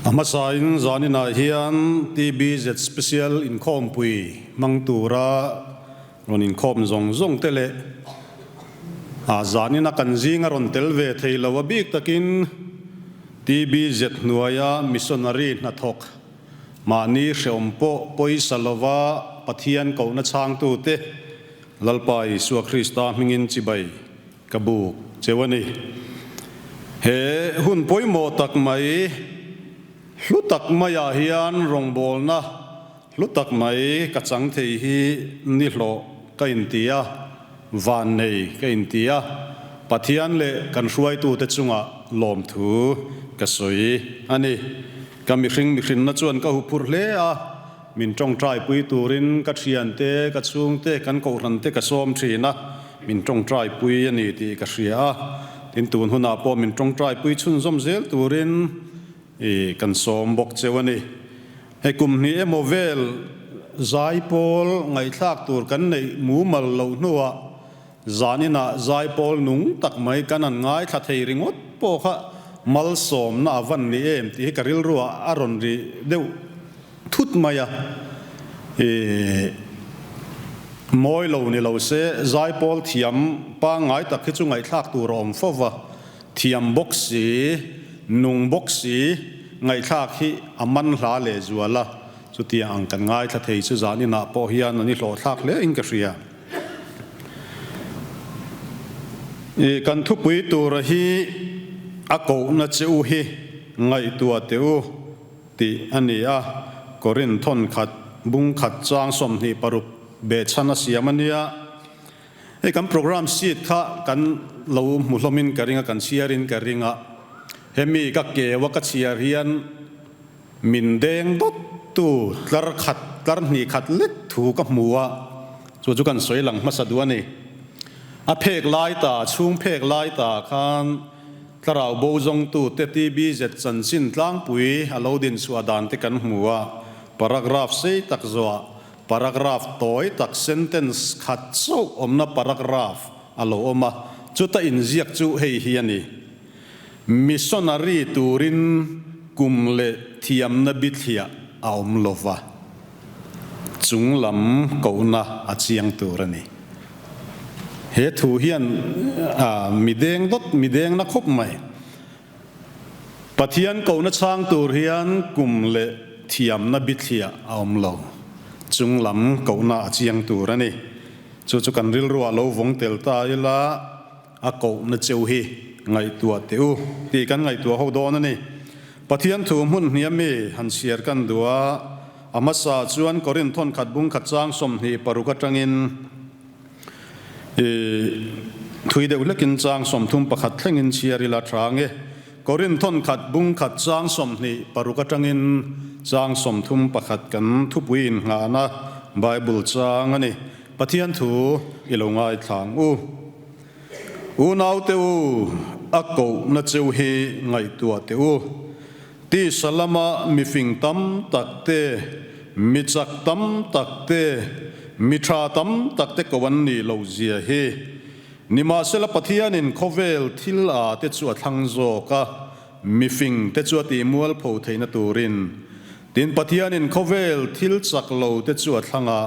A hmasain zaninah hian TBZ Special inkhawmpui hmang tura rawn inkhawm zawng zawng te leh a zanina kan zinga rawn tel ve thei lo a bik takin TBZ hnuaia missionary hnathawk mahni hreawm pawh pawisa lova Pathian kohna chhangtute Lalpa Isua Krista hmingin chibai Ka buk cheu a ni. He hun pawimawh tak mai, hlu tak maiah hian rawngbawlna hlu tak mai ka chang thei hi ni hlawh ka inti a, vannei ka inti a, Pathian leh kan hruaitute chungah lawmthu ka sawi a ni. Ka mihring mihrinna chuan ka huphurh hle a, Min tawngtaipui turin ka thiante, ka chhungte, kan kohhrante ka sawm thin a, min tawngtaipui a ni tih ka hria a. Tin, tun hunah pawh min tawngtaipui chhunzawm zel turin i kan sawm bawk cheu a ni. Hei kum hnih emaw vel zaipawl ngaihthlak tur kan neih mumal loh hnuah zaninah zaipawl nung tak mai kan han ngaithla thei ringawt pawh kha malsawmna a van ni em tih hi ka rilruah a rawn ri deuh Thut mai a, i mawi lo ni lo se, zaipawl thiam pangngai tak hi chu ngaihthlak tur a awm fo va, thiam bawk si, nung bawk si, ngaihthlak hi a man hla leh zual a, chutiang ang kan ngaithla thei chu zan inah pawh hian an i hlawhthlak hle in ka hria. I kan thupui tura hi a kohna che u hi ngaihtuah teh u. Tih a ni a, Korin thawn khat, bung khat chang 26 behchhan a siam a nia. Hei kan program sheet kha kan lo hmu hlawmin ka ring a, kan chhiarin ka ring a. Hemi ka keu a ka chhiar hian min deng dawt tu tlar khat, tlar hnih khat lek thu ka hmu a, chu chu kan sawi lang hmasa duh a ni. A phek lai ta, chhung phek lai ta khan Thlarau bo zawngtute TBZ chanchin tlangpui a lo din chhuah dan te kan hmu a, paragraph sei tak zawhah paragraph tawi tak sentence khat chauh awmna paragraph a lo awm a, chuta inziak chu hei hi a ni, Missionary turin kum leh thiamna bithliah a awm lova, chung lam kohna a chiang tur a ni. He thu hian mi deng dawt, mi deng na khawp mai. Pathian kohna chhang tur hian kum leh thiamna bithliah a awm lo. Chung lam kohna a chiang tur a ni. Chu chu kan rilruah lo vawng tel ta ila a kohna cheu hi ngaihtuah teh u tih kan ngaihtuah ho dawn a ni. Pathian thu hmun hniam mi han chhiar kan duh a. A hmasa chuan Korinth thawn khat bung khat chang 26 atangin i thui deuh hlekin chang 31 thlengin chhiar ila tha nge. Korinth thawn khat bung khat chang 26 atangin chang 31 kan thupui innghahna Bible chang a ni. Pathian thu i lo ngaithlang u. Unaute u, a kohna cheu hi ngaihtuah teh u. Tisa lama mifing tam tak te, mi chak tam tak te, mi tha tam tak te ko an nih loh zia hi. Nimahsela Pathianin khawvel thil a te chu a thlang zawk a, mifing te chu a tih mualpho theihna turin. Tin, Pathianin khawvel thil chak lo te chu a thlang a,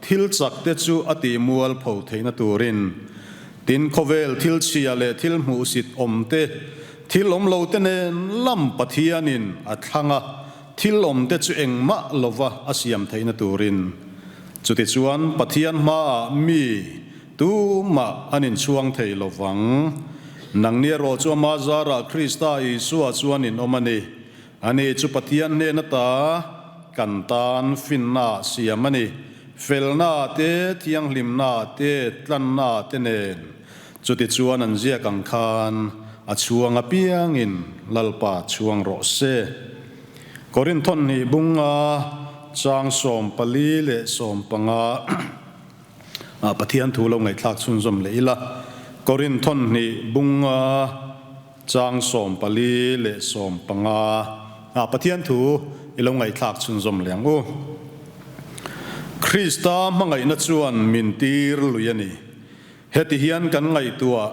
thil chak te chu a tih mualpho theihna turin. Tin, khawvel thil chhia leh thil hmuhsit awm te, Thil awm lo te nen lam Pathianin a thlang a, thil awm te chu engmah lova a siam theihna turin. Chutichuan Pathian hmaah mi tumah an inchhuang thei lo vang. Nangni erawh chu ama zarah Krista Isua chuan in awm a ni. Ani chu Pathian hnen ata kan tan finna siam a ni, felna te, thianghlimna te, tlanna te nen. Chutichuan an ziak ang khan a chhuang apiangin Lalpa chhuang rawh se. Korinth thawhnih bunga chang 14 leh 15 ah Pathian thu lo ngaihthlak chhunzawm leh ila. Korinth thawhnih bunga chang 14 leh 15 ah Pathian thu i lo ngaihthlak chhunzawm leh ang u. Krista hmangaihna chuan min tir lui a ni. Heti hian kan ngaihtuah,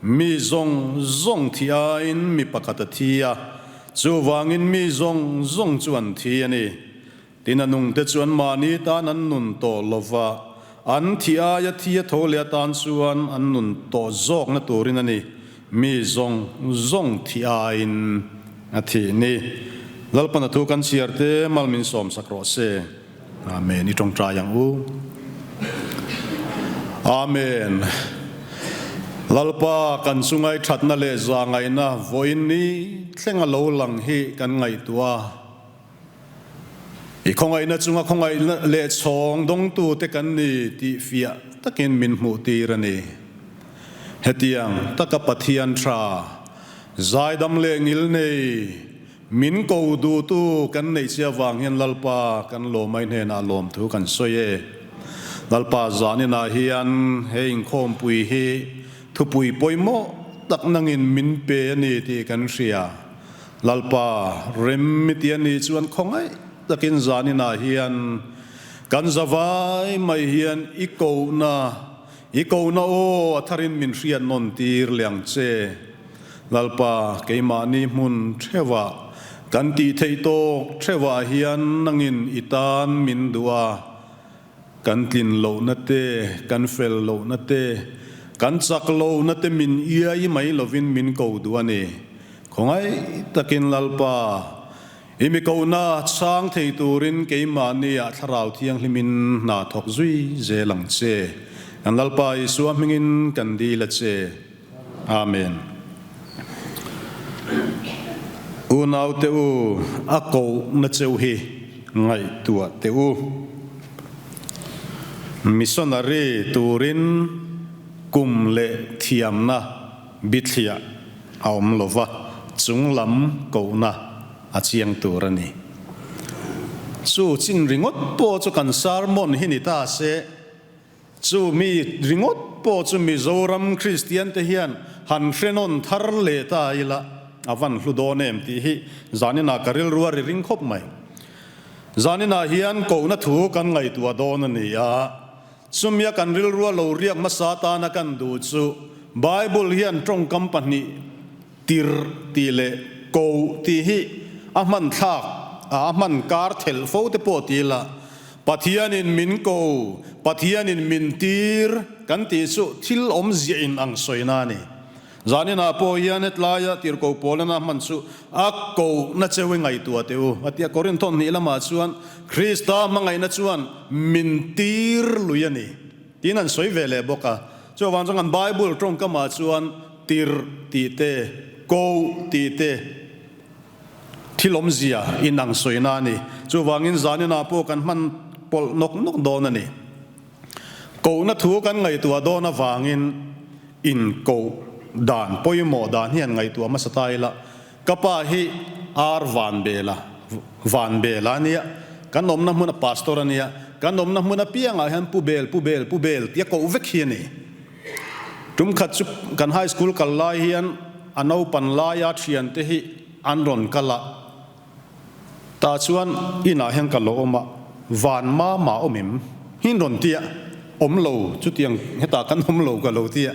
mi zawng zawng thi aiin mi pakhat a thi a, Chuvangin mi zawng zawng chu an thi a ni. Tin, a nungte chu anmahni tan an nun tawh lo va, an thi aia thi a tho leh atan chuan an nun tawh zawkna turin a ni, mi zawng zawng thi aiin a thih ni. Lalpan a thu kan chhiar te mal min sawmsak rawh se. Amen. I tawngtai ang u. Amen. Lalpa kan chungai thatna leh zahngaihna vawiin ni thleng a lo lang hi kan ngaihtuah a. I khawngaihna chunga khawngaihna leh chhawng dawngtute kan ni tih fiah takin min hmuh tir a ni. Hetiang taka Pathian tha, zaidam leh ngil nei, min ko duhtu kan neih chi avang hian Lalpa kan lawmai hnenah lawmthu kan sawi e. Lalpa zaninah hian he inkhawmpui hi thupui pawimawh tak nangin min pe a ni tih kan hria. Lalpa, rem mi ti a nih chuan khawngaih takin zaninah hian kan zavai mai hian i kohna, i kohna aw a tharin min hriat nawn tir leh ang che. Lalpa, keimahni hmun theuhah, kan tih theih tawk theuhah hian nangin i tan min duh a, Kan tlin lohna te, kan fel lohna te, kan chak lohna te min iai mai lovin min ko duh a ni. Khawngaih takin Lalpa, i mi kohna chhang thei turin keimahniah Thlarau Thianghlimin hna thawk zui zel ang che. Kan Lalpa Isua hmingin kan dil a che. Amen. Unaute u, a kohna cheu hi ngaihtuah teh u. Missionary turin kum leh thiamna bithliah a awm lova, chunglam kohna a chiang tur a ni. Chu chin ringawt pawh chu kan sermon hi ni ta se, Chu mi ringawt pawh chu Mizoram Kristiante hian han hre nawn thar leh ta ila a van hlu dawn em tih hi zaninah ka rilru a ri ring khawp mai. Zaninah hian kohna thu kan ngaihtuah dawn a ni a, chumia kan rilrua lo riak hmasa tana kan duh chu Bible hian tawngkam pahnih tirh tih leh koh tih hi a hman thlak a hman kar thelh fo te pawh ti ila Pathianin min ko, Pathianin min tir kan tih chu thil awmzia in ang sawina a ni. Zaninah pawh hian hetlaia tirhkoh Paulana hman chu a kohna cheu i ngaihtuah teh u a ti a. Korinth hnih lamah chuan Krista hmangaihna chuan min tir lui a ni tiin an sawi ve leh bawk a. Chuvang chuan kan Bible tawngkamah chuan tir tih te, koh tih te, Thil awmzia inang sawina a ni. Chuvangin zaninah pawh kan hman pawlh nawk nawk dawn a ni. Kohna thu kan ngaihtuah dawn avangin inkoh dan pawimawh dan hi han ngaihtuah hmasa ta ila. Ka pa hi Ar Vanbela, Vanbela a nia, kan awmna hmuna pastor a nia, kan awmna hmun apiangah hian Pu Bel, Pu Bel, Pu Bel tia koh vek hi a ni. Tum khat chu kan high school kal lai hian a naupan laia thiante hi an rawn kal a, tah chuan inah hian ka lo awm a, van mama awm em? Hi an rawn ti a, awm lo, chutiang hetah kan awm lo ka lo ti a,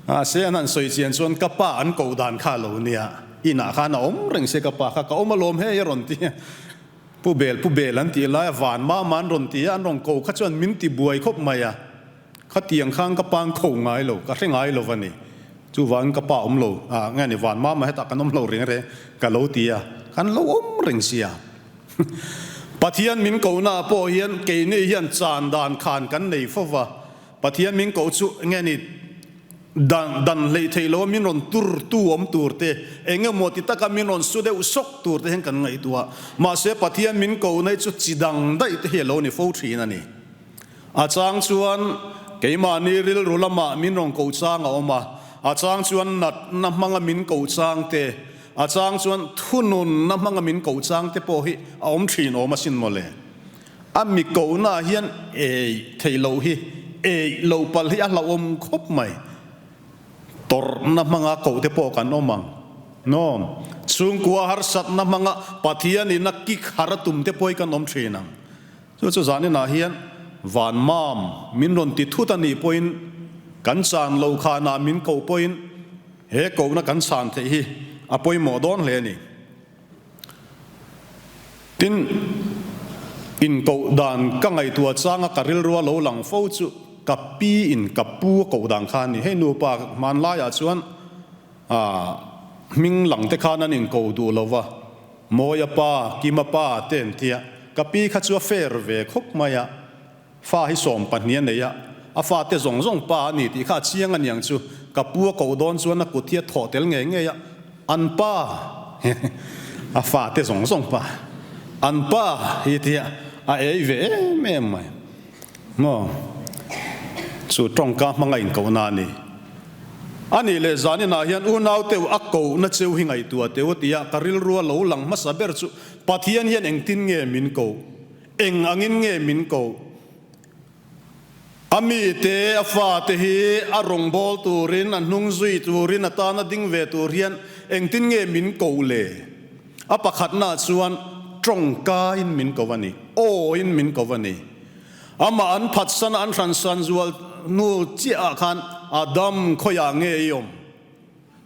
mahse an han sawi chian chuan ka pa an koh dan kha a lo nia, inah khan a awm reng sia ka pa kha ka awm alawm hei a rawn ti a. Pu Bel, Pu Bel an tih laia van mama an rawn ti a, an rawn ko kha chuan min ti buai khawp mai a. Khatiang khan ka pa'n kho ngai lo, ka hre ngai lo va ni. Chuvangin ka pa awm lo, ah nge ni van mama hetah kan awm lo reng reng ka lo ti a, kan lo awm reng sia. Pathian min kohna ah pawh hian keini hian chan dan khan kan nei fo va, Pathian min koh chu nge ni dan dan hleih theih lo a min rawn tur tu awm tur te, eng emaw ti taka min rawn su deuh sawk tur te hian kan ngaihtuah. Mahse Pathian min kohna hi chu chi dang daih te hi a lo ni fo thin a ni. A chang chuan keimahni rilru lamah min rawn koh chang a awm a, a chang chuan natna hmanga min koh chang te, a chang chuan thununna hmanga min koh chang te pawh hi a awm thin awm asin mawle. A mi kohnaah hian ei theih loh hi, ei loh palh hi a hlauhawm khawp mai. Tawrhna hmanga koh te pawh kan awm ang. Nawm, chhungkua harsatna hmanga Pathianin a kik har a tum te pawh hi kan awm thin ang. Chu chu zaninah hian van mam min rawn ti thut a nih pawhin kan chan lo khanah min koh pawhin he kohna kan chhan theih hi a pawimawh dawn hle a ni. Tin, inkoh dan ka ngaihtuah changa ka rilrua lo lang fo chu ka pi in ka pu a koh dan kha a ni. Hei nupa hmanlaiah chuan hming lang te khan an inko duh lo va, Mawia pa, Kima pa te an tia. Ka pi kha chu a fair ve khawp mai a, fa hi 12 a nei a, a fate zawng zawng pa a ni tih kha a chiang a niang chu. Ka pu a koh dawn chuan a kut hi a thawh tel ngei ngei a, an pa, a fate zawng zawng pa, an pa hi tia a ei ve em em mai. Maw? Chu tawngka hmanga inkohna a ni. A nih leh zaninah hian unau teuh a kohna cheu hi ngaihtuah teu a ti a, ka rilrua lo lang hmasa ber chu Pathian hian engtin nge min koh? Eng angin nge min koh? A mite, a fate hi a rawngbâwl turin, a hnung zui turin, a tana ding ve tur hian engtin nge min koh le? A pakhatnaah chuan tawngkain min ko a ni, awin min ko a ni. Amah an phatsan a, an hransan zual hnu chiahah khan Adam khawiah nge i awm?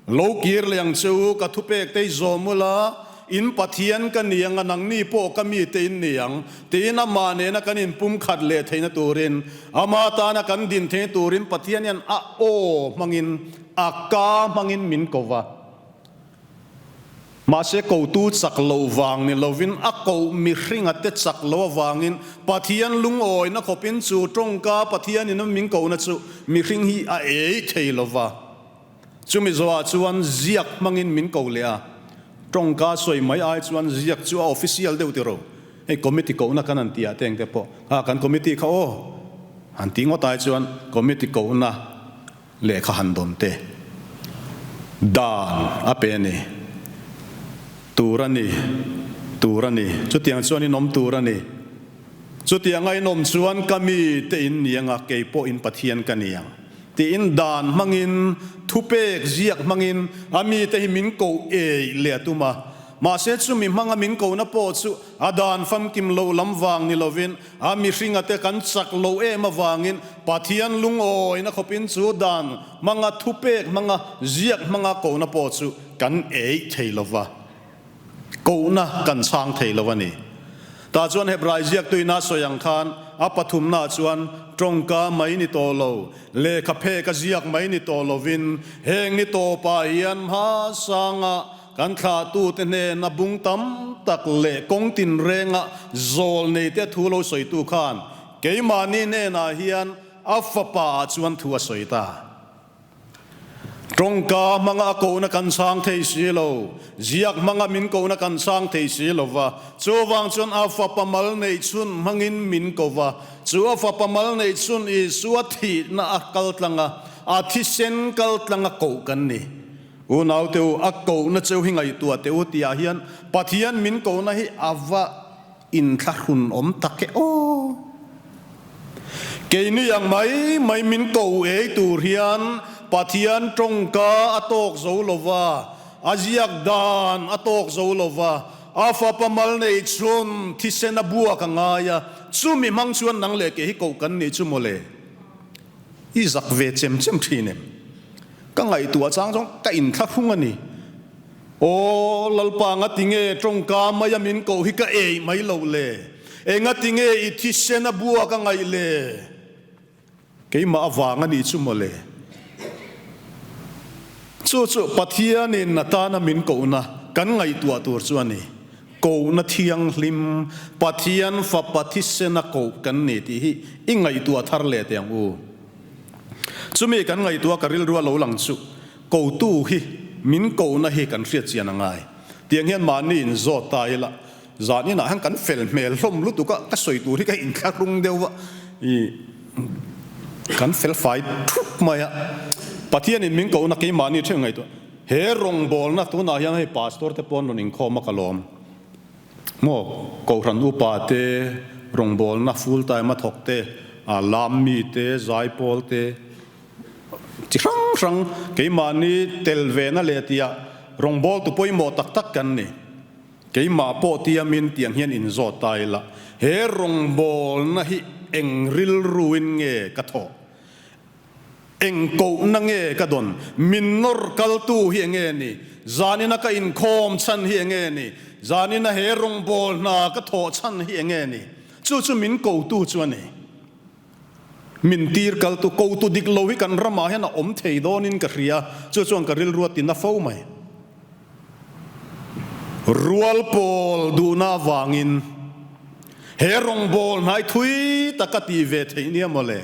Lo kir leh ang che u, ka thupek te i zawm ula, in Pathian ka ni ang a, nangni pawh ka mite in ni ang, tiin amah nena kan inpumkhat leh theihna turin, ama tana kan din theihna turin Pathian hian a aw hmangin, a ka hmangin min ko va. Mahse kotu chak lo vang ni lovin a koh mihringa te chak lo avangin Pathian lungawina khawpin chu tawngka Pathianin a min kohna chu mihring hi a ei thei lo va. Chumi zawhah chuan ziak hmangin min ko leh a, tawngka sawi mai ai chuan ziak chu a official deuh tiro. Hei committee kohna kan han tih ah te engte pawh kha kan committee kha aw han tih ngawt ai chuan committee kohna Lehkha han dawn te dan a pe a ni. Tur a ni, tur a ni. Chutiang chuan in awm tur a ni. Chutianga in awm chuan ka mi te in ni anga kei pawh in Pathian ka ni ang. Tiin dan hmangin, thupek ziak hmangin a mi te hi min koh ei leh a tum a. Mahse chumi hmanga min kohna pawh chu a dan famkim loh lam vang ni lovin A mihringa te kan chak lo em avangin Pathian lungawina khawpin chu dan hmanga thupek hmanga ziak hmanga kohna pawh chu kan ei thei lo va, kohna kan chhang thei lo a ni. Tah chuan Hebrai ziaktuina sawi ang khan a pathumnaah chuan tawngka mai ni tawh lo, lehkha phek a ziak mai ni tawh lovin heng ni tawpah hian hmasanga Kan thlahtute hnena bung tam tak leh kawng tinrenga zawl neite thu lo sawitu khan keimahni hnenah hian a fapa ah chuan thu a sawi ta. Tawngka hmanga a kohna kan chhang thei si lo, ziak hmanga min kohna kan chhang thei si lo va, chuvang chuan a fapa mal neih chhun hmangin min ko va, chu a fapa mal neih chhun Isua thihna a kaltlanga a thisen kaltlanga koh kan ni. Unaute u, a kohna cheu hi ngaihtuah teh u tihah hian Pathian min kohna hi a va inthlahrun awm tak e aw. Keini ang mai mai min ko ei tur hian Pathian tawngka a tawk zo lo va, a ziak dan a tawk zo lo va, a fapa mal nei chhun thisen a buak a ngai a, chumi hmang chuan nang leh kei hi koh kan nih chu mawle. I zak ve chem chem thin em? Ka ngaihtuah chang chuan ka inthlahrung a ni. Aw Lalpa ngatinge tawngka maia min koh hi ka ei mai loh le? Engatinge i thisen a bua ka ngaih le? Keimah avang a nih chu maw le? Chu chu Pathianin a tana min kohna kan ngaihtuah tur chu a ni. Kohna thianghlim, Pathian Fapa thisena koh kan ni tih hi i ngaihtuah thar leh teh ang u. Chumi kan ngaihtuah ka rilrua lo lang chu kotu hi min kohna hi kan hriat chian a ngai. Tiang hian mahni in zawt ta ila, zan inah hian kan fel hmel hlawm lutuk a, ka sawi tur hi ka inthlahrung deuh va, i kan fel fai thup mai a. Pathianin min kohna keimahni theuh ngaihtuah. He rawngbawlna tunah hian hei pastor te pawh an rawn inkhawm a ka lawm maw Kohhran upa te rawngbawlna full time a thawk te a lam mi te zaipawl te chi hrang hrang keimahni tel ve na leh tia rawngbawltu pawimawh tak tak kan ni keimah pawh tiamin tiang hian inzawt ta ila he rawngbawlna hi eng rilruin nge ka thawh Eng kohna nge ka dawn? Min nawr kaltu hi enge ni? Zanina ka inkhawm chhan hi enge ni? Zanina he rawngbawl hna ka thawh chhan hi enge ni? Chu chu min kotu chu a ni. Min tir kaltu, kotu dik lo hi kan ramah hian a awm thei dawnin ka hria, chu chuan ka rilru a tina fo mai. Rual pawl duhna avangin he rawngbawl hnai thui tak a tih ve theih nia mawle.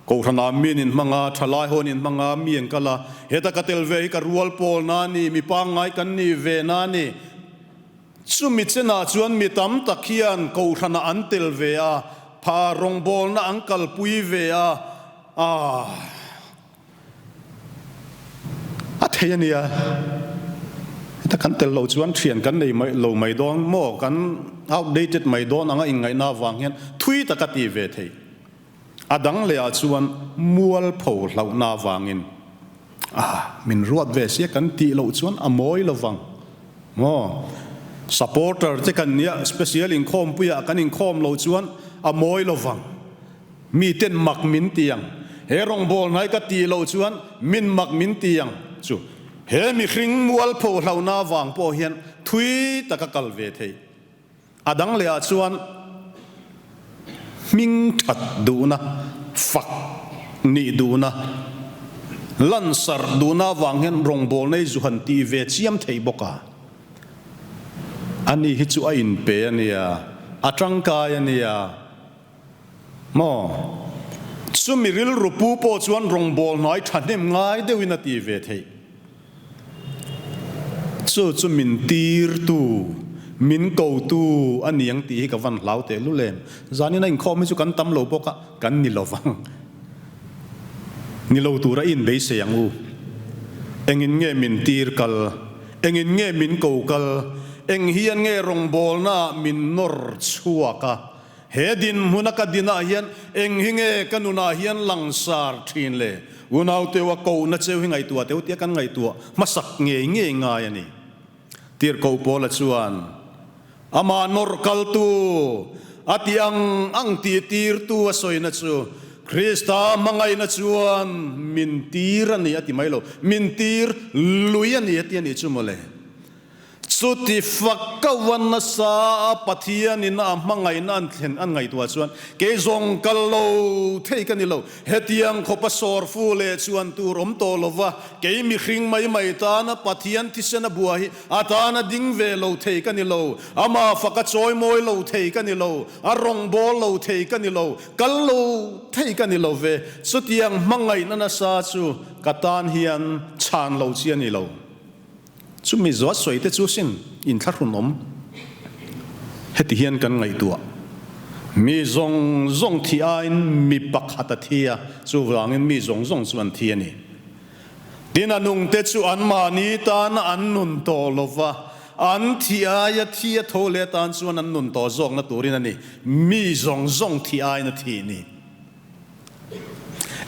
Kohhranah min inhmang a, thalai hawn inhmang a, mi an kal a, heta ka tel ve hi ka rual pawl na a ni, mi pangngai kan nih ve na a ni. Chumi chenah chuan mi tam tak hian Kohhranah an tel ve a, pha rawngbawlna an kalpui ve a, aah a thei a nia. Heta kan tel loh chuan thian kan nei mai lo mai dawn maw, kan outdated mai dawn anga inngaihna avang hian thui tak a ti ve thei. A dang lehah chuan mualpho hlauhna avangin ah min ruat ve sia kan tih loh chuan a mawi lovang maw? Supporter te kan nia special inkhawmpuiah kan inkhawm loh chuan a mawi lovang. Miten mak min ti ang. He rawngbâwl hnai ka tih loh chuan min mak min ti ang chu. He mihring mualpho hlauhna avang pawh hian thui taka kal ve thei. A dang lehah chuan hming that duhna, fak nih duhna, lansarh duhna avang hian rawngbâwl nei zu han tih ve chiam theih bawk a. Ani hi chu a inpe a nia, a tangkai a nia maw? Chumi rilru pu pawh chuan rawngbâwl hnai thahnem ngai deuhin a tih ve theih. Chu chu min tirtu, min kotu a ni ang tih hi ka van hlau teh lul em. Zanin a inkhawm hi chu kan tam lo bawk a, kan ni lo vang. Ni lo tura in beisei ang u. Engin nge min tir kal? Engin nge min ko kal? Eng hian nge rawngbawlnaah min nawr chhuak a? He dinhmuna ka dinah hian eng hi nge ka nunah hian langsar thin le? Unauteu a kohna cheu hi ngaihtuah teu tia kan ngaihtuah hmasak ngei ngei ngai a ni. Tirhkoh Paula chuan, Amah nawr kaltu, a ti ang ang tih tirtu a sawina chu Krista hmangaihna chuan min tir a ni a ti mai lo, min tir lui a ni a ti a nih chu mawle. Chuti fak ka va nasa a Pathianin a hmangaihna an thlen an ngaihtuah chuan kei zawng kal lo thei ka ni lo. Hetiang khawpa sawrfu leh chuan tur awm tawh lo va, kei mihring mai mai tana Pathian thisen a bua hi a tana ding ve lo thei ka ni lo. Amah faka chawimawi lo thei ka ni lo. A rawngbâwl lo thei ka ni lo. Kal lo thei ka ni lo ve. Chutiang hmangaihna nasa chu ka tan hian chhan lo chi a ni lo. Chumi zuah sawi te chu sin inthlahrun awm. Heti hian kan ngaihtuah. Mi zawng zawng thi aiin mi pakhat a thi a, chuvangin mi zawng zawng chu an thi a ni. Tin, a nungte chu anmahni tana an nun tawh lo va, an thi aia thi a tho leh atan chuan an nun tawh zawkna turin a ni, mi zawng zawng thi aiin a thi ni.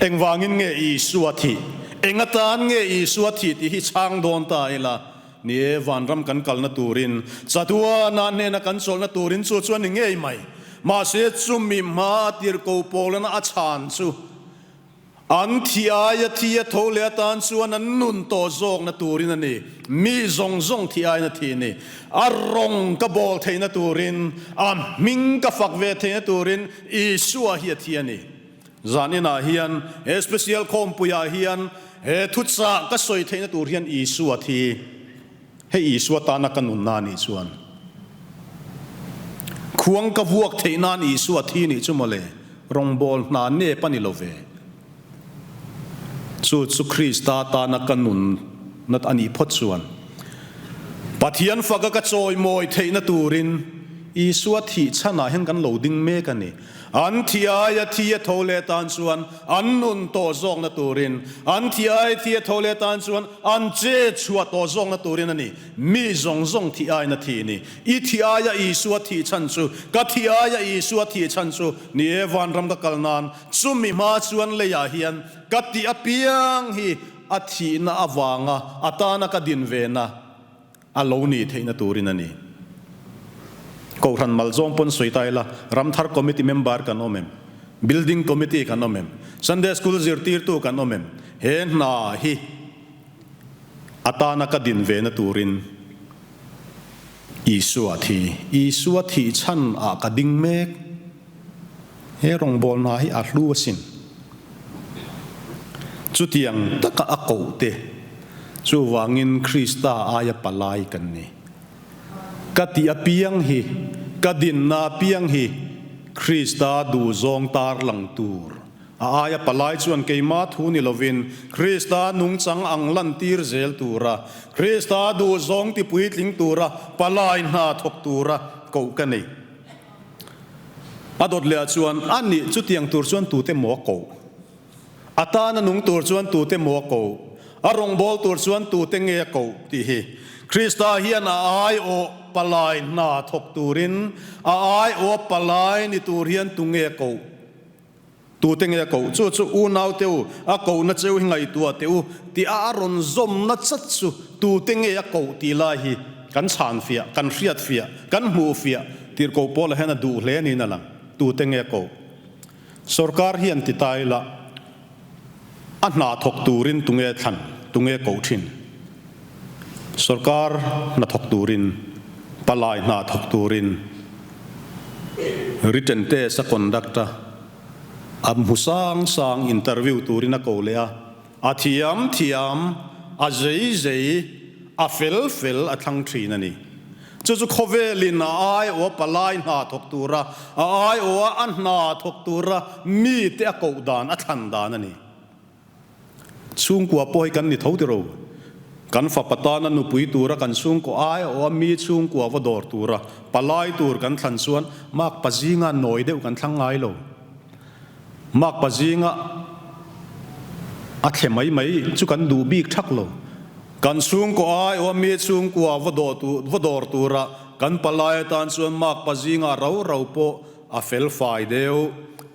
Engvangin nge Isua thih? Eng atan nge Isua thih tih hi chhang dawn ta ila. Ni e, vanram kan kalna turin, chatuana hnena kan chawlhna turin chu chu a ni ngei mai. Mahse, chumi hma a tirhko pawlana a chhan chu an thi aia thi a tho leh atan chuan an nun tawh zawkna turin a ni. Mi zawng zawng thi aiin a thi ni. A rawng ka bawl theihna turin, a hming ka fak ve theihna turin Isua hi a thi a ni. Zan inah hian, he special khawmpuiah hian, he thuchah ka sawi theihna tur hian Isua thi. Hei Isua tana ka nunna a nih chuan khuang ka vuak theih nan Isua thi nih chu mawle, rawngbâwl hna nep a ni lo ve. Chu chu Krista tana ka nunna a nih phawt chuan Pathian faka ka chawimawi theihna turin Isua thih chhanah hian kan lo ding mek a ni. An thi aia thi a tho leh tan chuan an nun tawh zawkna turin, an thi aia thi a tho leh tan chuan an che chhuah tawh zawkna turin a ni. Mi zawng zawng thi aiin a thi ni. I thi aia Isua thih chhan chu, ka thi aia Isua thih chhan chu ni e, vanram ka kal nan chumi hma chuan leiah hian ka tih apiang hi a thihna avanga a tana ka din vena a lo nih theihna turin a ni. Kohhran malzawng pawn sawi ta ila, Ramthar Committee member kan awm em? Building Committee kan awm em? Sunday School zirtirtu kan awm em? He hna hi a tana ka din vena turin. Isua thi, Isua thih chhan ah ka ding mek. He rawngbawlna hi a hlu asin. Chutiang taka a koh te, chuvangin Krista aia palai kan ni. Ka tih apiang hi, ka dinna apiang hi Krista duhzawng tarlang tur. A aia palai chuan keimah thu ni lovin Krista nungchang ang lantir zel tura, Krista duhzawng tipuitling tura palai hna thawk tura koh ka nei. A dawt leh ah chuan, A nih, chutiang tur chuan tute maw a koh? A tana nung tur chuan tute maw a koh? A rawngbâwl tur chuan tute nge a koh? tih hi Krista hian a aiawh palai hna thawk turin, a aiawh palai ni tur hian tu nge a koh? Tute nge a koh? Chu chu unaute u, a kohna cheu hi ngaihtuah teh u tih a a rawn zawmna chat chu tute nge a koh tih lai hi kan chhan fiah, kan hriat fiah, kan hmuh fiah tirhkoh Paula hian a duh hle niin a lang. Tute nge a koh? Sorkar hian ti ta ila a hna thawk turin tunge thlan, tunge koh thin? Sorkar hna thawk turin, palai hna thawk turin written test a conduct a, a hmu sang sang interview turin a ko leh a, a thiam thiam, a zei zei, a fel fel a thlang thin a ni. Chu chu khawvelin a aiawha palai hna thawk tura, a aiawha a hna thawk tura mite a koh dan, a thlan dan a ni. Chhungkua pawh hi kan ni tho tiro. Kan fapa tana nupui tura kan chhungkaw aiawha mi chhungkua va dawr tura palai tur kan thlan chuan Mark pazinga nawi deuh kan thlang ngai lo. Mark pazinga a thle mai mai chu kan duh bik thak lo. Kan chhungkaw aiawha mi chhungkua va va dawr tura kan palai atan chuan Mark pazinga rau rau pawh A fel fai deuh,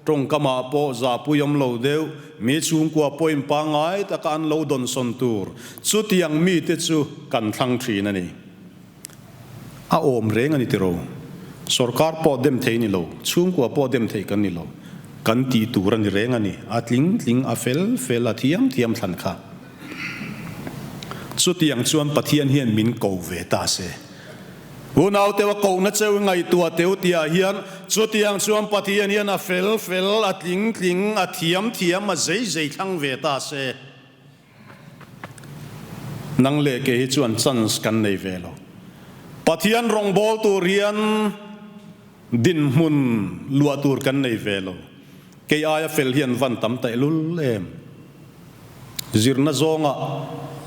tawngkamah pawh zahpui awm lo deuh, mi chhungkua pawhin pangngai taka an lo dawnsawn tur chutiang mite chu kan thlang thin a ni. A awm reng a ni tiro. Sorkar pawh dem thei ni lo, chhungkua pawh dem thei kan ni lo. Kan tih tur a ni reng a ni. A tling tling, a fel fel, a thiam thiam thlan kha. Chutiang chuan Pathian hian min ko ve ta se. Unau teuh a kohna cheu i ngaihtuah teuh tihah hian chutiang chuan Pathian hian a fel fel, a tling tling, a thiam thiam, a zei zei thlang ve ta se. Nang leh kei hi chuan chance kan nei ve lo. Pathian rawngbâwl tur hian dinhmun luah tur kan nei ve lo. Kei aia fel hian van tam taih lul em? Zirna zawnga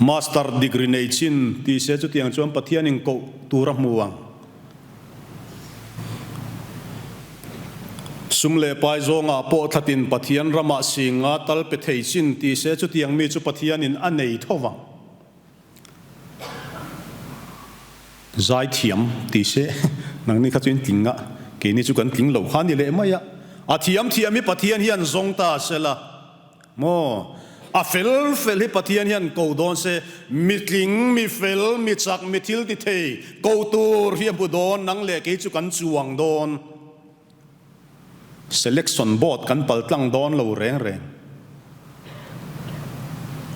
Master degree nei chin ti se chutiang chuan Pathianin koh tur a hmu ang. Sum leh pai zawngah pawh thlatin Pathian ramah singa tal pe thei chin ti se chutiang mi chu Pathianin a nei tho vang. Zaithiam ti se nangni kha chu in tling a, keini chu kan tling lo kha a ni leh mai a. A thiam thiam hi Pathian hian zawng ta se la maw? A fel fel hi Pathian hian ko dawn se, mi tling, mi fel, mi chak, mi thil ti thei ko tur hi a hmu dawn, nang leh kei chu kan chuang dawn. Selection board kan pal tlang dawn lo reng reng.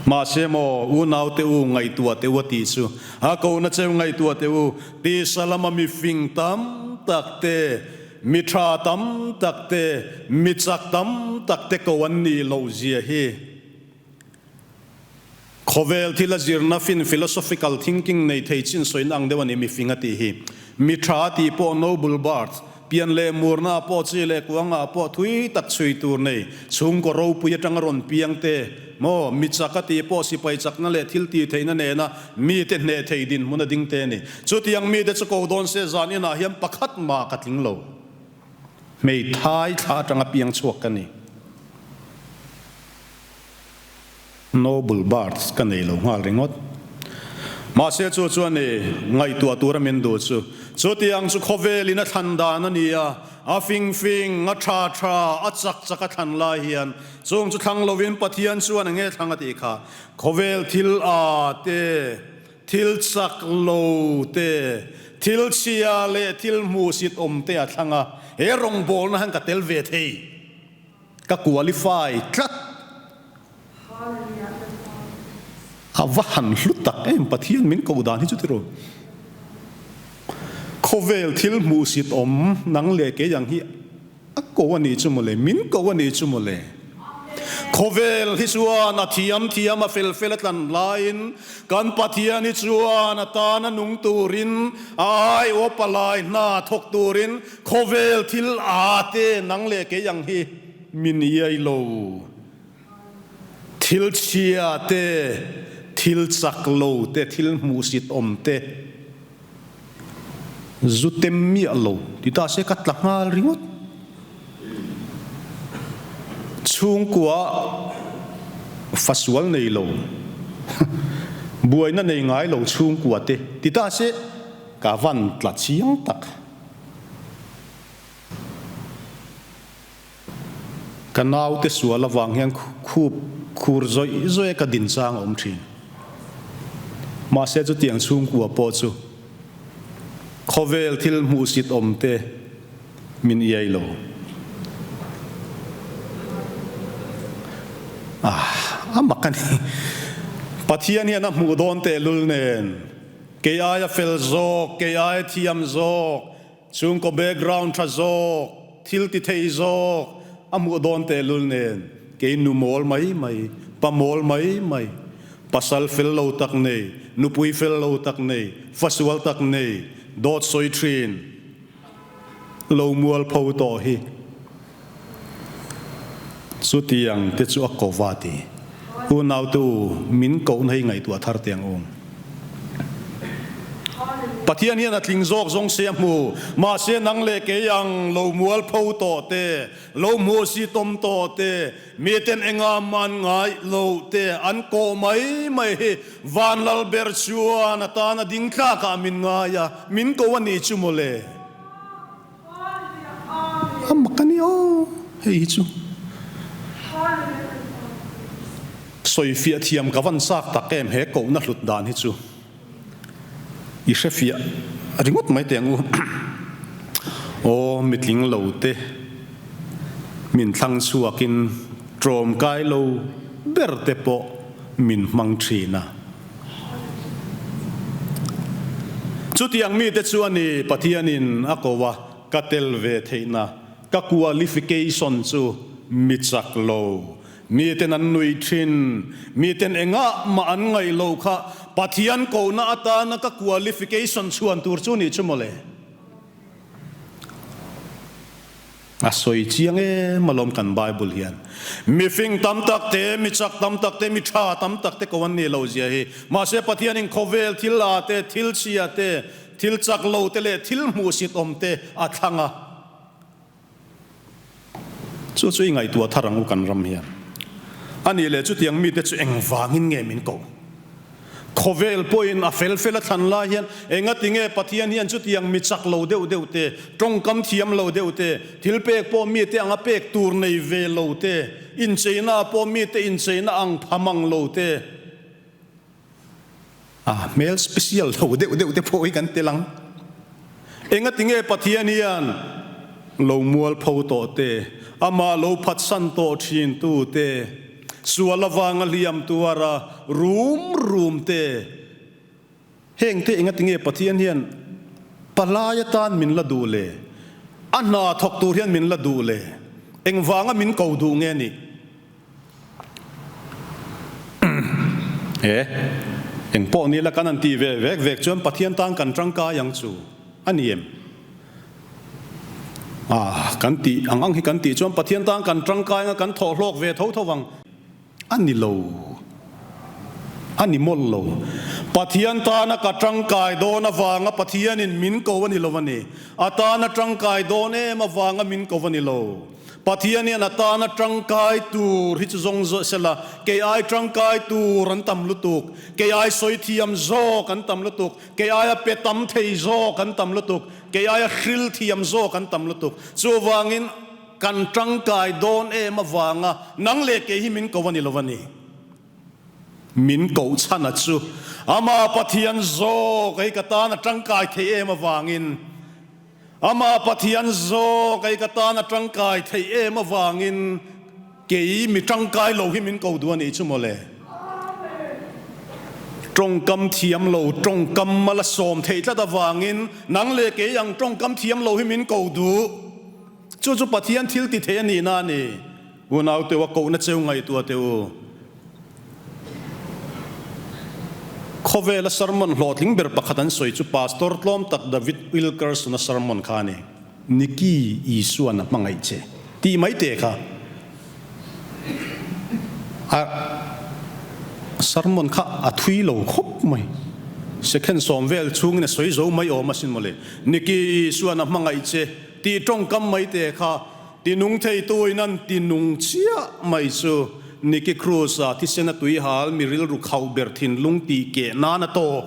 Mahse maw unaute u ngaihtuah teh u a tih chu a kohna cheu ngaihtuah teh u, tisa lama mi fing tam tak te, mi tha tam tak te, mi chak tam tak te ko an nih loh zia hi. Khawvel thil a zirna fin philosophical thinking nei thei chin sawiin ang deuh a ni mi fing a tih hi. Mi tha a tih pawh noble birth, pian leh murna ah pawh chi leh kuang ah pawh thui tak chhui tur nei, chhungkaw ropui atanga rawn piang te, maw, mi chak a tih pawh sipai chakna leh thil tih theihna nena mite hneh thei dinhmun a ding te a ni. Chutiang mite chu ko dawn se zan inah hian pakhat mah ka tling lo. Hmeithai thla atanga piang chhuak ka ni. Noble birth ka nei lo nghal ringawt. Mahse chu chuan i ngaihtuah tura min duh chu chutiang chu khawvelin a thlan dan a ni a, a fing fing, a tha tha, a chak chak a thlan lai hian chung chu thlang lovin Pathian chuan enge thlang a tih kha khawvel thil a te, thil chak lo te, thil chhia leh thil hmuhsit awm te a thlang a, he rawngbawlna hian ka tel ve thei. Ka qualify tlat. A va han hlu tak em Pathian min koh dan hi chu tiraw. Khawvel thil hmuhsit awm nang leh kei ang hi a ko a nih chu mawle, min ko a nih chu mawle. Khawvel hi chuan a thiam thiam a fel fel a tlan laiin kan Pathian hi chuan a tan a nung turin a aiawh palai hna thawk turin khawvel thil a te nang leh kei ang hi min iai lo. Thil chhia te, thil chak lo te, thil hmuhsit awm te zu tem miah lo ti ta se ka tla nghal ringawt. Chhungkua fasual nei lo, buaina nei ngai lo chhungkua te ti ta se ka van tla chiang tak. Ka naute sual avang hian khup khur zawih zawih a ka din chang a awm thin. Mahse chutiang chhungkua pawh chu khawvel thil hmuhsit awm te min iai lo. Ah, a mak a ni. Pathian hian a hmuh dawn tehlul nen, kei aia fel zawk, kei aia thiam zawk, Chhungkaw background tha zawk, thil ti thei zawk a hmuh dawn tehlul nen kei nu mawl mai mai, pa mawl mai mai, pasal fel lo tak nei, nupui fel lo tak nei, fasual tak nei, dawt sawi thin lo mual pho tawh hi chutiang te chu a ko va ti. Unaute u, min kohna hi ngaihtuah thar teh ang u. Pathian hian a tling zawk zawng se a hmu, mahse nang leh kei ang lo mual pho tawh te, lo hmuh si tawm tawh te, miten enga man ngai lo te an kawh mai mai hi van lal ber chuan a tan a ding tlakah min ngai a, min ko a nih chu mawle. A mak a ni aw hei hi chu. Sawifiah thiam ka van chak tak em he kohna hlut dan hi chu i hrefiah ringawt mai teh ang u. Aw mitling lo te min thlang chhuakin tlawmkai lo ber te pawh min hmang thin a. Chutiang mite chu a ni Pathianin a ko a, ka tel ve theihna, ka qualification chu mi chak lo. Miten an nui thin, miten engah mah an ngaih lo kha Pathian kohna atana ka qualification chhuan tur chu nih chu mawle. A sawi chiang em alawm kan Bible hian. Mifing tam tak te, mi chak tam tak te, mi tha tam tak te ko an nih lo zia hi. Mahse Pathianin khawvel thil a te, thil chhia te, thil chak lo te leh thil hmuhsit awm te a thlang a. Chu chu i ngaihtuah thar ang u kan ram hian. A nih leh chutiang mite chu engvangin nge min koh? Khawvel pawhin a fel fel a thlan lai hian engati nge Pathian hian chutiang mi chak lo deuh deuh te, tawngkam thiam lo deuh te, thil pek pawh mite anga pek tur nei ve lo te, incheina pawh mite incheina ang pha mang lo te, a hmel special lo deuh deuh te pawh hi kan tel ang. Engati nge Pathian hian lo mualpho tawh te, amah lo phatsan tawh thin tu te, sual avanga hliam tuara rum rum te, heng te engati nge Pathian hian palai atan min la duh le, a hna thawk tur hian min la duh le, engvanga min ko duh nge nih? He, eng pawh ni la kan han tih ve vek vek chuan Pathian tan kan tangkai ang chu a ni em? Ah, kan tih ang ang hi kan tih chuan Pathian tan kan tangkai anga kan thawh hlawk ve tho tho vang a ni lo, a ni mawlh lo. Pathian tana ka tangkai dawn avanga Pathianin min ko a ni lo a ni. A tana tangkai dawn em avanga min ko a ni lo. Pathian hian a tana tangkai tur hi chu zawng zawh sela, kei ai tangkai tur an tam lutuk, kei ai sawi thiam zawk an tam lutuk, kei aia pe tam thei zawk an tam lutuk, kei aia hril thiam zawk an tam lutuk. Chuvangin kan tangkai dawn em avanga nang leh kei hi min ko a ni lo a ni. Min koh chhan a chu Amah Pathian zawk hei ka tan a tangkai thei em avangin, Amah Pathian zawk hei ka tan a tangkai theih em avangin kei mi tangkai lo hi min ko duh a nih chu mawle. Tawngkam thiam lo tawngkam mal a sawm thei tlat avangin nang leh kei ang tawngkam thiam lo hi min ko duh. Chu chu Pathian thil ti thei a nihna a ni. Unau teu a kohna cheu ngaihtuah teh u. Khawvela sermon hlawhtling ber pakhat an sawi chu Pastor tlawm tak David Wilkerson-a sermon kha a ni. Niki Isuan a hmangaih che tih mai teh kha a sermon kha a thui lo khawp mai. Second 10 vel chhungin a sawi zo mai awm asin mawle. Niki Isuan a hmangaih che tih tawngkam mai teh kha Tinung theitu in an tinung chiah mai chu Nicky Cruz-a thisen a tui hal mi rilru khauh ber thinlung tih keh nan a tawk.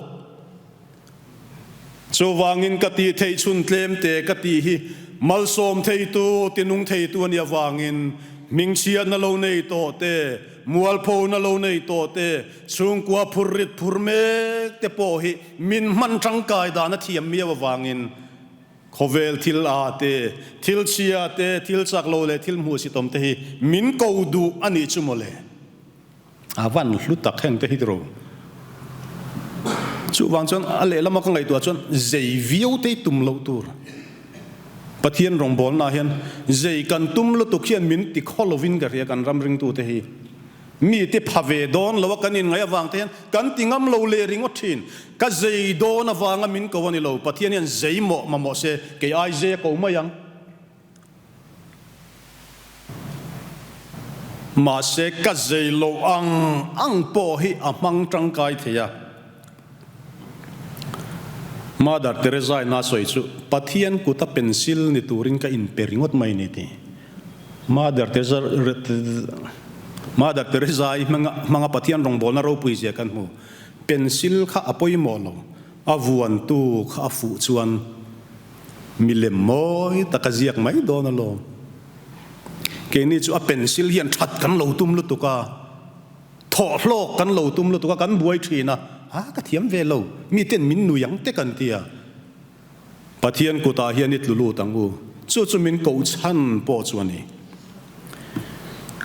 Chuvangin ka tih theih chhun tlem te ka tih hi malsawm theitu, tinung theitu a nih avangin hmingchhiatna lo nei tawh te, mualphona lo nei tawh te, chhungkua phur rit phur mek te pawh hi min hman tangkai dan a thiam miau avangin Khawvel thil a te, thil chhia te, thil chak lo leh thil hmuhsitawm te hi min ko duh a nih chu mawle. A van hlu tak heng te hi tiraw. Chuvang chuan a lehlam a ka ngaihtuah chuan zei viau te hi tum loh tur. Pathian rawngbawlnaah hian zei kan tum lutuk hian min ti khaw lovin ka hria kan ram ringtute hi. Mi te pha ve dawn lo a kan inngaih avang te hian kan ti ngam lo leh ringawt thin. Ka zei dawn avanga min ko a ni lo, Pathian hian zei mawh mamawh se kei ai zei a ko mai ang. Mahse ka zei loh ang ang pawh hi a hmang tangkai thei a. Mother Teresa in a sawi chu Pathian kuta pencil ni turin ka inpe ringawt mai ni ti. Mother Teresa Mother Teresa i hmanga Pathian rawngbawlna ropui zia kan hmu. Pencil kha a pawimawh lo, a vuantu kha a fuh chuan milem mawi tak a ziak mai dawn alawm. Keini chu a pencil hian that kan lo tum lutuk a. Thawh hlawk kan lo tum lutuk a, kan buai thin a, a ka thiam ve lo, miten min nui ang te kan ti a, Pathian kutah hian i tlu lut ang u, chu chu min koh chhan pawh chu a ni.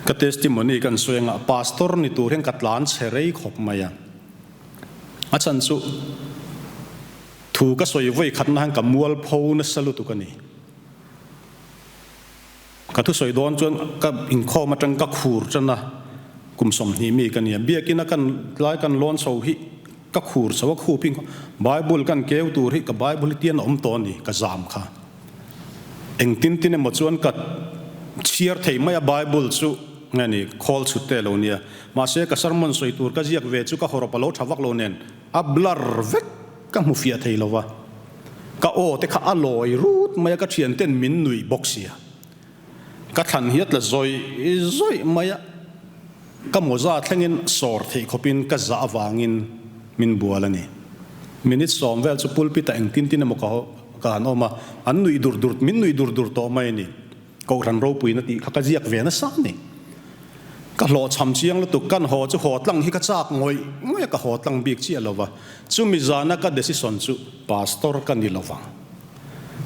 Ka testimony kan sawi anga pastor ni tur hian ka tlan chhe rei khawp mai a, a chhan chu thu ka sawi vawi khatna hian ka mualpho nasa lutuk a ni. Ka thusawi dawn chuan ka inkhawm atang ka khur tan a, kum 20 mi ka nia. Biakina kan tlai kan lawn chho hi ka khur chho a, khup hi Bible kan keu tur hi ka Bible hi tian a awm tawh a ni, ka zam kha. Engtin tin emaw chuan ka chhiar thei mai a Bible chu nge ni khawl chhut te lo nia. Mahse ka sermon sawi tur ka ziak ve chu ka hawrawp a lo tha vak lo nen a blur vek ka hmu fiah thei lo va. Ka aw te kha a lawi rut mai a, ka thian ten min nuih bawk sia. Ka thlan hi a tla zawih zawih mai a, ka mawza thlengin sawr theih khawpin ka zah avangin min bual a ni. Minute 10 vel chu pulpit ah engtin tin emaw ka ka han awm a, an nuih dur dur, min nuih dur dur tawh mai a ni. Kohhran ropuina tih kha ka ziak ve nasa a ni. Ka hlawhchham chiang lutuk, kan haw chu haw tlang hi ka chak ngawih ngawih a, ka haw tlang bik chiah lo va. Chumi zana ka decision chu pastor ka ni lo vang.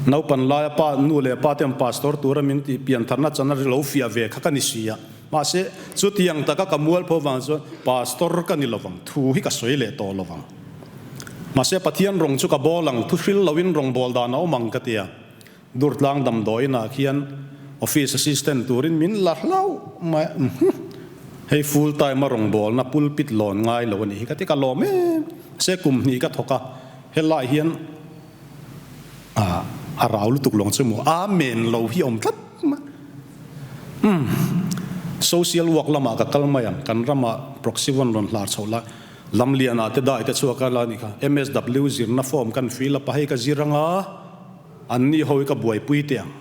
Naupan laia pa, nu leh pa te an pastor tura min tih piantharna chan a lo fiah ve kha ka ni si a. Mahse, chutiang taka ka mualpho vang chuan pastor ka ni lo vang, thu hi ka sawi leh tawh lo vang. Mahse, Pathian rawng chu ka bawl ang, thu hril loin rawngbâwl dan a awm ang ka ti a. Durtlang damdawiinah khian office assistant turin min la hlauh mai a, hei full time a rawngbawlna pulpit lawn ngai lo a nih hi ka ti ka lawm em se kum hnih ka thawk a, helai hian a rau lutuk lawng chu maw amen lo hi a awm tlat mai umm social work lamah ka kal mai ang kan ramah proxy one rawn hlar chhoh lai lamlianah te dai te chhuak a la a nih kha MSW zirna form kan fill up a hei ka zir anga. An ni ho hi ka buaipui teh ang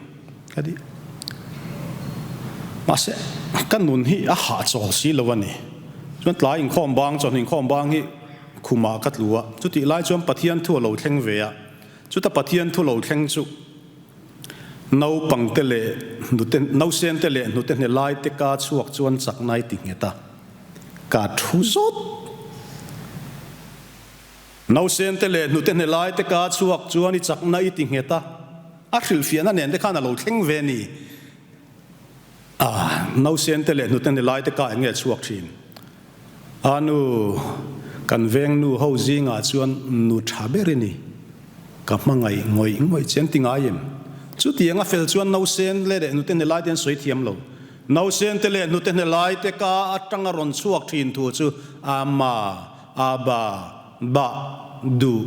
ka ti. Mahse, ka nun hi a hahchawl si lo a ni. Chuan tlai inkhawm bang, chawhnu inkhawm bang hi khumah ka tlu a. Chutih lai chuan Pathian thu a lo thleng ve a. Chuta Pathian thu lo thleng chu naupangte leh hnute, nausente leh hnute hne lai te ka chhuak chuan chakna i ti nghet a. Ka thu zawt. Nausen te leh hnute hne lai te ka chhuak chuan i chakna i ti nghet a, a hrilhfiahna nen te khan a lo thleng ve ni. A, nausen te leh hnute hne lai te ka eng nge chhuak thin? A nu, Kan veng nu ho zingah chuan nu tha ber i ni. Ka hmangaih ngawih ngawih che an ti ngai em? Chutiang a fel chuan nausen le leh hnute hne lai te an sawi thiam lo. Nausen te leh hnute hne lai te ka atanga rawn chhuak thin thu chu ama, aba, ba, duh.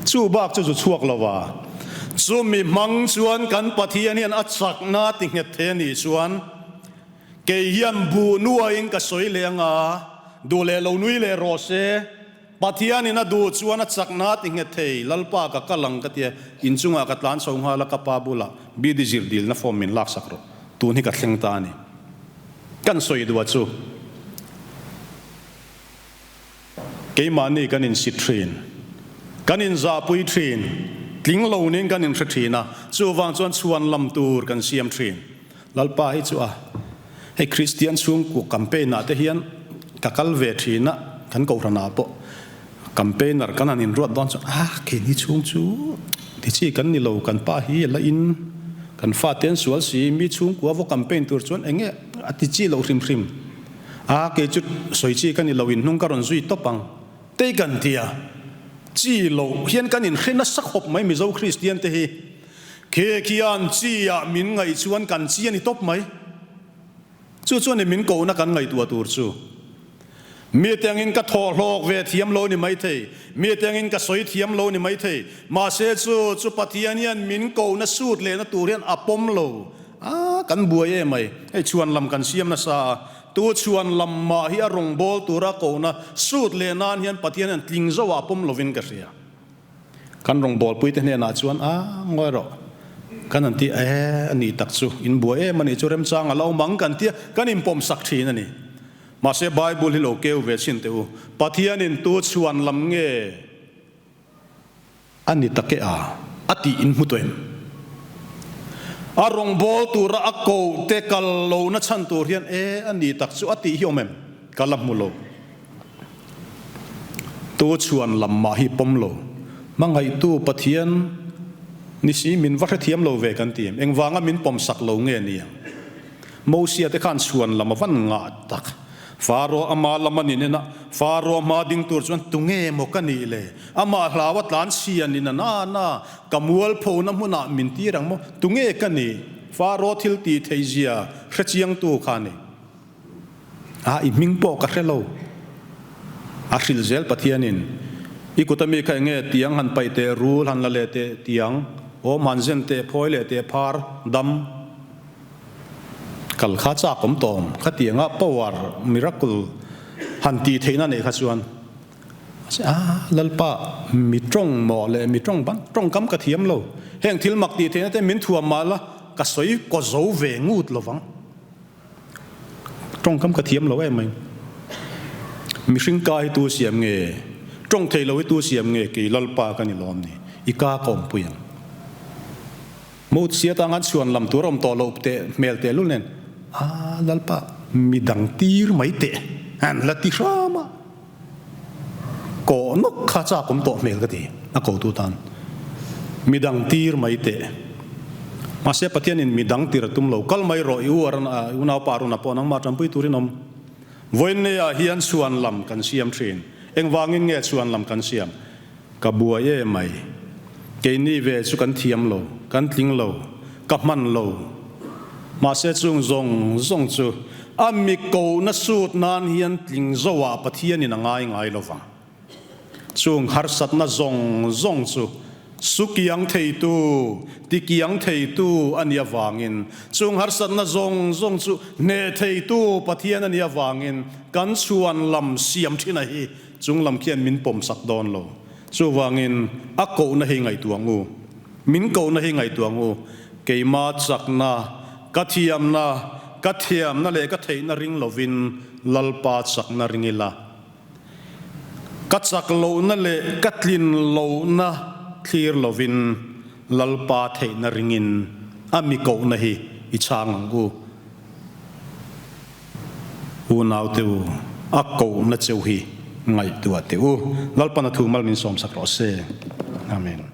Chu bak chu zu chhuak lo a. Chumi hmang chuan kan Pathian hian a chakna ti nghet thei a nih chuan kei hian buh nuaiin ka sawi leh anga duh leh lo nui leh rawh se. Pathianin a duh chuan a chakna ti nghet thei, Lalpa ka kal ang ka tia, inchungah ka tlan chho nghal a, ka pa bulah BD zir dilna form min laksak rawh, tun hi ka thleng ta a ni. Kan sawi duh a chu, keimahni kan insit thin, kan inzahpui thin, tling lo niin kan inhre thin a, chuvang chuan chhuan lam tur kan siam thin. Lalpa hi chu a, hei Kristian chhungkua campaign ah te hian ka kal ve thin a, kan kohhran ah pawh campaigner kan han inruat dawn chuan ah keini chhung chu ti chi kan ni lo, kan pa hi a la in, kan fa te an sual si, mi chhungkua vaw campaign tur chuan eng nge a ti chi lo hrim hrim, ah kei chu sawi chi ka ni lo, inhnung ka rawn zui tawp ang te kan ti a, chi loh hian kan inhre nasa khawp mai Mizo Kristian te hi. Khi khian chi ah min ngaih chuan kan chi a ni tawp mai. Chu chuan i min kohna kan ngaihtuah tur chu. Mi te angin ka thawh hlawk ve thiam lo ni mai thei, mi te angin ka sawi thiam lo ni mai thei, mahse chu chu Pathian hian min kohna sut lehna tur hian a pawm lo. A, kan buai em mai. Hei chhuan lam kan siam nasa a, tu chhuan lam mah hi a rawngbâwl tura kohna sut leh nan hian Pathian hian tling zoah a pawm lovin ka hria. Kan rawngbawlpuite hnenah chuan, A, ngawi rawh, kan han ti e, a nih tak chu, in buai em a nih chu, remchang a lo awm ang kan ti a, kan inpawmsak thin a ni. Mahse, Bible hi lo keu ve chhin teh u, Pathianin tu chhuan lam nge a ni tak e a, a tih in hmu tawh em? A rawngbâwl tura a koh te kal lohna chhan tur hian e, a nih tak chu a tih hi awm em? Ka la hmu lo. Tu chhuan lam mah hi pawm lo. Hmangaihtu Pathian ni si min va hrethiam lo ve kan ti em? Engvanga min pawm sak lo nge ni ang? Mosia te khan chhuan lam a van ngah tak. Faro ama lam a ni nen a, Faro hma ding tur chuan tunge maw ka nih le? Amah hlau a tlan chhian in a na na, ka mualphona hmunah min tir ang maw? Tunge ka nih? Faro thil tih theizia hrechiangtu kha a ni. A, i hming pawh ka hre lo. A hrilh zel Pathianin, I kut ami kha enge tiang han paih teh, rul han la leh teh tiang, awm han zen teh, phawi leh teh, phar, dam, kal kha chak awm tawh awm. Khatianga power, miracle, han tih theihna neih kha chuan, A, Lalpa, mi tawng maw leh mi tawng ban, tawngkam ka thiam lo. Heng thil mak tih theihna te min thuam mah la, ka sawi kaw zo ve ngut lovang. Tawngkam ka thiam lo em mai. Mihring ka hi tu siam nge? Tawng thei lo hi tu siam nge? Kei Lalpa ka ni lawm ni. I ka ka awmpui ang. Mo chhiat anga chhuan lam tur a awm tawh loh teh hmel teh lul nen, A Lalpa, mi dang tir mai teh an la ti hram a. Kawh nawk kha chak awm tawh hmel ka ti a kotu tan. Midang tir mai teh. Mahse Pathianin midang tir a tum lo. Kal mai rawh i u Aron a i unaupa Arona pawh nangmah tanpui turin awm. Vawiinneia hian chhuan lam kan siam thin. Engvangin nge chhuan lam kan siam? Ka buai em mai. Keini ve chu kan thiam lo, kan tling lo, ka hman lo. Mahse chung zawng zawng chu a mi kohna sut nan hian tling zoah Pathianin a ngai ngai lo vang. Chung harsatna zawng zawng chu sukiang theitu, tikiang theitu a nih avangin, chung harsatna zawng zawng chu hneh theitu Pathian a nih avangin kan chhuan lam siam thin a hi Chung lam khian min pawm sak dawn lo. Chuvangin a kohna hi ngaihtuah ang u. Min kohna hi ngaihtuah ang u. Keima chakna, ka thiamna, ka thiamna leh ka theihna ring lovin Lalpa chakna ring ila. Ka chak lohna leh ka tlin lohna thlir lovin Lalpa theihna ringin a mi kohna hi i chhang ang u. Unaute u, a kohna cheu hi ngaihtuah teh u. Lalpan a thu mal min sawmsak rawh se. Amen.